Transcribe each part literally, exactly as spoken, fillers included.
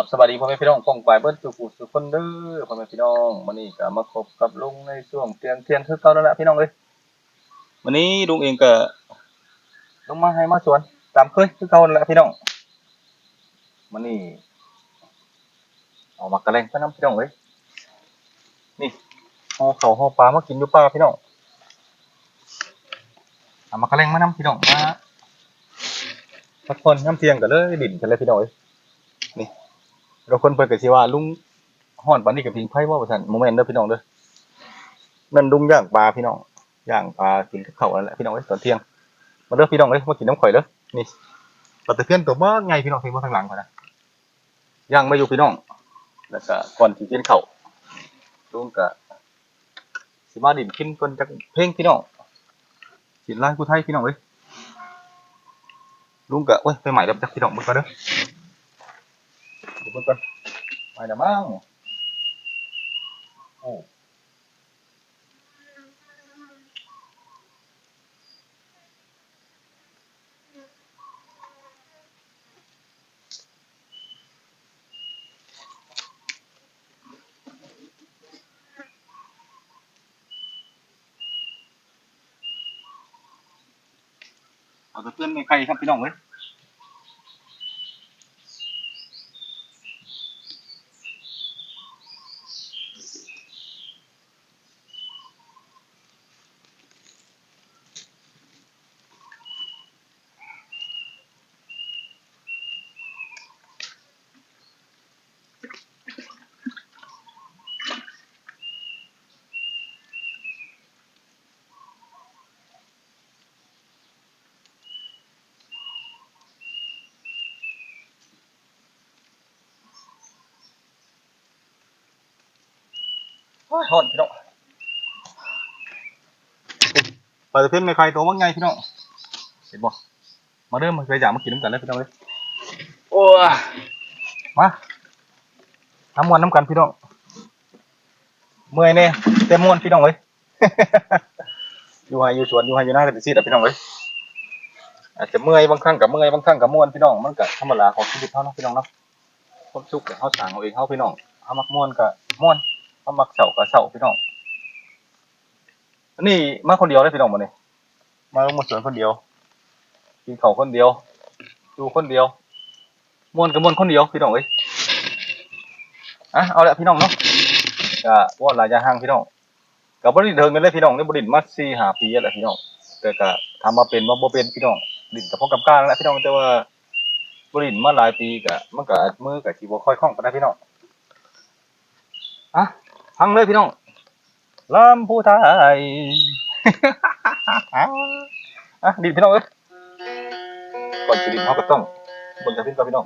ครับ สวัสดีพ่อแม่พี่น้องป้องปายเบิดสู่ผู้สู่คนเด้อ พ่อแม่พี่น้อง มื้อนี้ก็มาพบกับลุงในช่วงเที่ยงเที่ยงคือเก่านั่นแหละพี่น้องเอ้ย มื้อนี้ลุงเองก็ลงมาไฮ่มาสวนตามเคยคือเก่านั่นแหละพี่น้อง มื้อนี้เอาหมากกะแล่งไปนำพี่น้องเอ้ย นี่ ห่อข้าวห่อปลามากินอยู่ป่าพี่น้อง เอาหมากกะแล่งมานำพี่น้อง มาพักผ่อนยามเที่ยงก็เลยดินกันเลยพี่น้องเอ้ย นี่ บางคนเพิ่นก็สิว่าลุงฮ้อนปานนี้ก็ผิงไฟบ่ว่าซั่น บ่แม่นเด้อพี่น้องเด้อ นั่นลุงย่างปลาพี่น้อง ย่างปลากินกับข้าวนั่นแหละพี่น้องเอ้ย ตอนเที่ยง มาเด้อพี่น้องเอ้ย มากินนำข่อยเด้อ นี่ ปลาตะเพียนตัวบักใหญ่พี่น้อง เห็นบ่ทางหลังข่อยนะ ย่างมาอยู่พี่น้อง แล้วก็ก่อนสิกินข้าว ลุงก็สิมาดินกินก่อนจักเพลงพี่น้อง กินหลายผู้ไทยพี่น้องเอ้ย ลุงก็ โอ้ย ไปใหม่แล้วจักพี่น้อง เบิ่งก่อนเด้อ เดี๋ยวเบิ่งก่อน ใหม่แล้วมั้ง โอ้ เอาแต่เพื่อนไม่ใครครับพี่น้องเอ้ย โอ้ย ฮ้อนพี่น้อง ปลาตะเพียนไม่ใครตัวบักใหญ่พี่น้อง เห็นบ่ มาเด้อ มาเคยอยากมากินน้ำกันเลยพี่น้องเอ้ย โอ้ย มา ทำม่วนน้ำกันพี่น้อง เมื่อยแน่ แต่ม่วนพี่น้องเอ้ย อยู่ไฮ่อยู่สวน อยู่ไฮ่อยู่นาก็จั่งซี้ล่ะพี่น้องเอ้ย อาจจะเมื่อยบางครั้งก็เมื่อย บางครั้งก็ม่วนพี่น้อง มันก็ธรรมดาของชีวิตเฮาเนาะพี่น้องเนาะ ความสุขก็เฮาสร้างเอาเองเฮาพี่น้อง เฮามักม่วนก็ม่วน เฮามักเศร้าก็เศร้าพี่น้อง อันนี้มาคนเดียวเลยพี่น้องมื้อนี้ มาลงมาสวนคนเดียว กินข้าวคนเดียว อยู่คนเดียว ม่วนก็ม่วนคนเดียวพี่น้องเอ้ย อ่ะ เอาละพี่น้องเนาะ ก็เว้าหลายอย่าห่างพี่น้อง ก็บ่ได้เถิงกันเลยพี่น้อง ได้บ่ได้มาสี่ห้าปีแล้วพี่น้อง แต่ก็ถามว่าเป็นบ่ บ่เป็นพี่น้อง ดินก็พอกำกานั่นแหละพี่น้อง แต่ว่าบ่ได้มาหลายปีก็ มันก็มือก็สิบ่ค่อยคล่องปานใดพี่น้อง อ่ะ ฟังเลยพี่น้อง ลำพูไทย อ่ะ ดินพี่น้องเอ้ย ก่อนสิดินเฮาก็ต้องเบิ่งกระถินก่อนพี่น้อง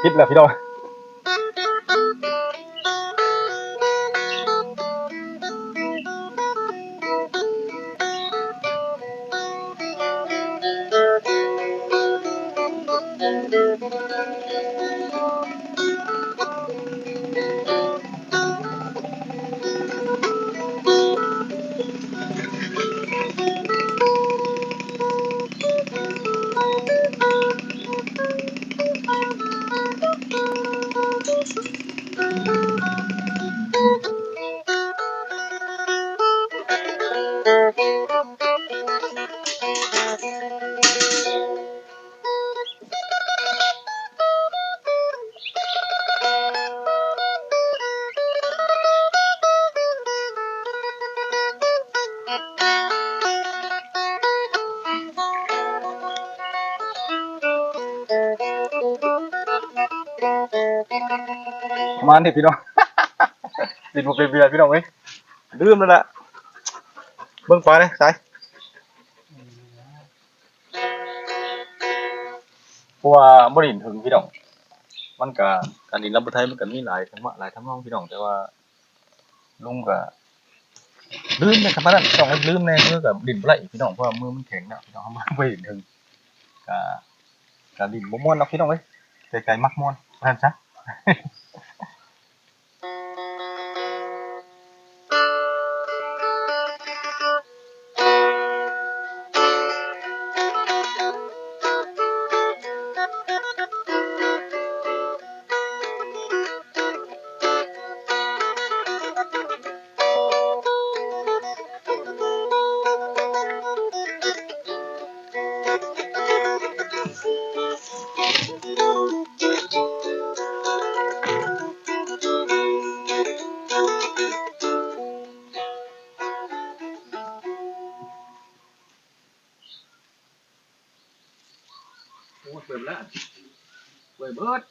ผิดแล้วพี่น้อง มานี่พี่น้อง เล่นบ่เป็นเวลาพี่น้องเอ้ย ลืมแล้วล่ะ เบิ่งปลาเลยสาย เพราะว่าบ่ได้เล่นเถิงพี่น้อง มันก็ การเล่นลำไทยมันก็มีหลายจังหวะหลายทำนองพี่น้อง แต่ว่าลุงก็ลืมในคำนั้นพี่น้อง ลืมแน่ มือก็เล่นบ่ได้อีกพี่น้อง เพราะว่ามือมันแข็งนะพี่น้อง มันบ่ได้เล่นเถิง ก็ ก็เล่นบ่ม่วนเนาะพี่น้องเอ้ย แต่ใจมักม่วนว่าซั่นซะ โอ้ย เปิดแล้ว เปิดเบิด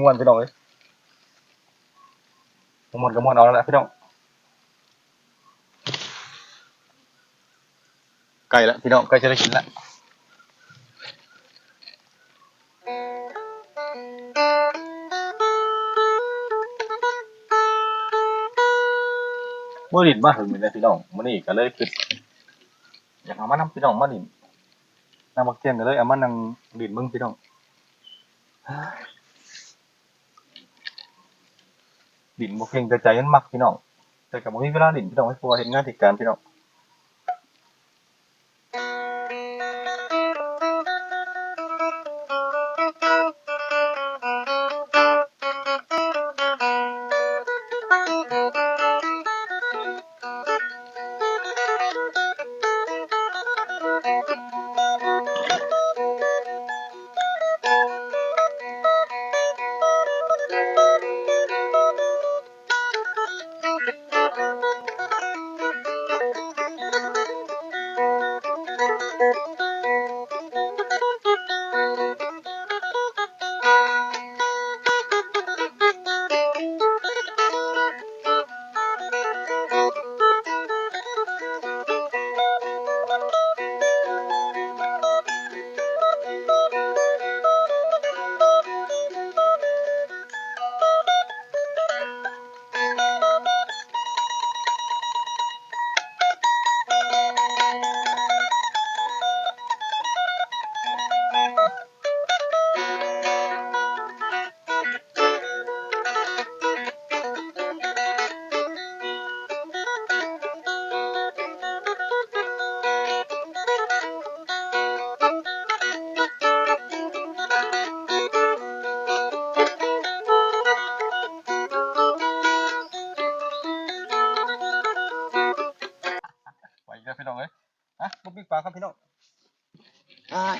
ม่วนพี่น้องเอ้ย ม่วนก็ม่วนเอาแล้วแหละพี่น้อง ใกล้แล้วพี่น้อง ใกล้จะได้กินแล้ว มื้อนี้มาถึงนี่แหละพี่น้อง มื้อนี้ก็เลยคิด อยากเอามานำพี่น้องมาเล่น นำบักเตียงก็เลยเอามานั่งเล่นเบิ่งพี่น้อง เล่นบ่เก่งแต่ใจมันมักพี่น้อง แต่ก็บ่มีเวลาเล่นพี่น้อง เพราะว่าเฮ็ดงานเฮ็ดการพี่น้อง ไปอีกแล้วพี่น้องเอ้ย อ่ะ บ่มีปลาครับพี่น้อง อ้าย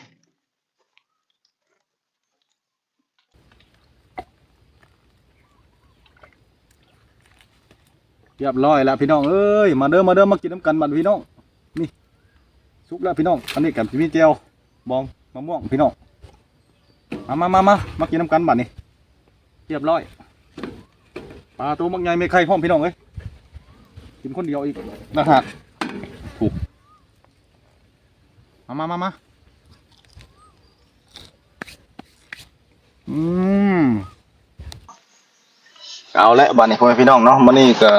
เรียบร้อยแล้วพี่น้องเอ้ย มาเด้อ มาเด้อ มากินน้ำกันบัดพี่น้อง นี่ สุกแล้วพี่น้อง อันนี้กันสิมีแจ่ว บอง มะม่วงพี่น้อง มามามามา มากินน้ำกันบัดนี้ เรียบร้อย ปลาตัวบักใหญ่ไม่ไข่พร้อมพี่น้องเอ้ย กินคนเดียวอีกนะฮะ ถูก มามามามา อืม เอาละบัดนี้พ่อแม่พี่น้องเนาะ มื้อนี้ก็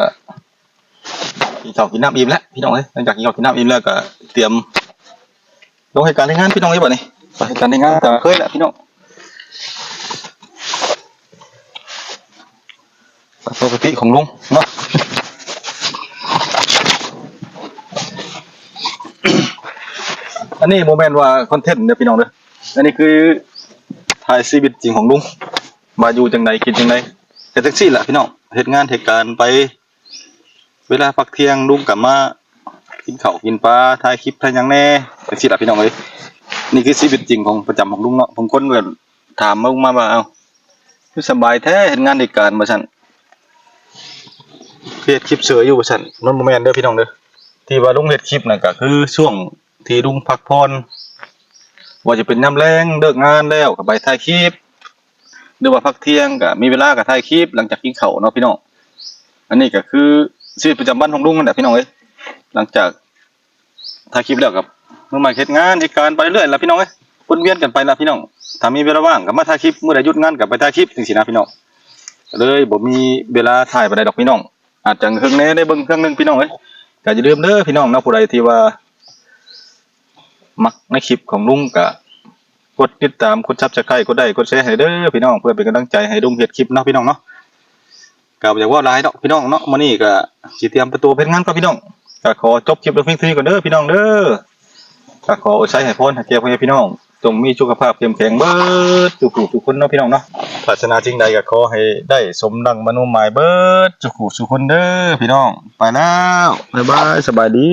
กินข้าวกินน้ำอิ่มแล้วพี่น้องเอ้ย หลังจากกินข้าวกินน้ำอิ่มแล้วก็เตรียมลงเหตุการณ์ในงานพี่น้องเอ้ยบัดนี้ ไปกันในงานตามเคยแหละพี่น้อง ปกติของลุงเนาะ อันนี้บ่แม่นว่าคอนเทนต์เด้อพี่น้องเด้อ อันนี้คือถ่ายชีวิตจริงของลุง ว่าอยู่จังใดกินจังใด ก็จังซี่ล่ะพี่น้อง เฮ็ดงานเฮ็ดการไป เวลาพักเที่ยงลุงก็มากินข้าวกินปลา ถ่ายคลิปถ่ายหยังแหน่ จังซี่ล่ะพี่น้องเอ้ย นี่คือชีวิตจริงของประจำของลุงเนาะ บางคนก็ถามลุงมาว่า เอ้า คือสบายแท้ เฮ็ดงานเฮ็ดการ ว่าซั่น เฮ็ดคลิปเฉยอยู่ ว่าซั่น มันบ่แม่นเด้อพี่น้องเด้อ ที่ว่าลุงเฮ็ดคลิปนั่นก็คือช่วงที่ลุงพักผ่อน ว่าจะเป็นยามแลงเลิกงานแล้วก็ไปถ่ายคลิป หรือว่าพักเที่ยงก็มีเวลาก็ถ่ายคลิปหลังจากกินข้าวเนาะพี่น้อง อันนี้ก็คือชีวิตประจำวันของลุงนั่นแหละพี่น้องเอ้ย หลังจากถ่ายคลิปแล้วก็มื้อใหม่เฮ็ดงานเฮ็ดการไปเรื่อยๆล่ะพี่น้องเอ้ย วนเวียนกันไปล่ะพี่น้อง ถ้ามีเวลาว่างก็มาถ่ายคลิป มื้อใดหยุดงานก็ไปถ่ายคลิปจังซี่นะพี่น้อง ก็เลยบ่มีเวลาถ่ายปานใดดอกพี่น้อง อาจจะเฮิงแหน่ได้เบิ่งเทื่อนึงพี่น้องเอ้ย ก็อย่าลืมเด้อพี่น้องเนาะ ผู้ใดที่ว่า มักในคลิปของลุงก็กดติดตาม กด Subscribe กดไลค์กดแชร์ให้เด้อพี่น้อง เพื่อเป็นกำลังใจให้ลุงเฮ็ดคลิปเนาะพี่น้องเนาะ ก็บ่อยากเว้าหลายดอกพี่น้องเนาะ มื้อนี้ก็สิเตรียมไปตัวเฮ็ดงานก่อนพี่น้อง ก็ขอจบคลิปลงเพียงเท่านี้ก่อนเด้อพี่น้องเด้อ ก็ขออวยชัยให้พรให้แก่พ่อแม่พี่น้อง จงมีสุขภาพเข้มแข็งเบิดทุกผู้ทุกคนเนาะพี่น้องเนาะ ปรารถนาสิ่งใดก็ขอให้ได้สมดังมโนหมายเบิดทุกผู้ทุกคนเด้อพี่น้อง ไปแล้ว บ๊ายบาย สบายดี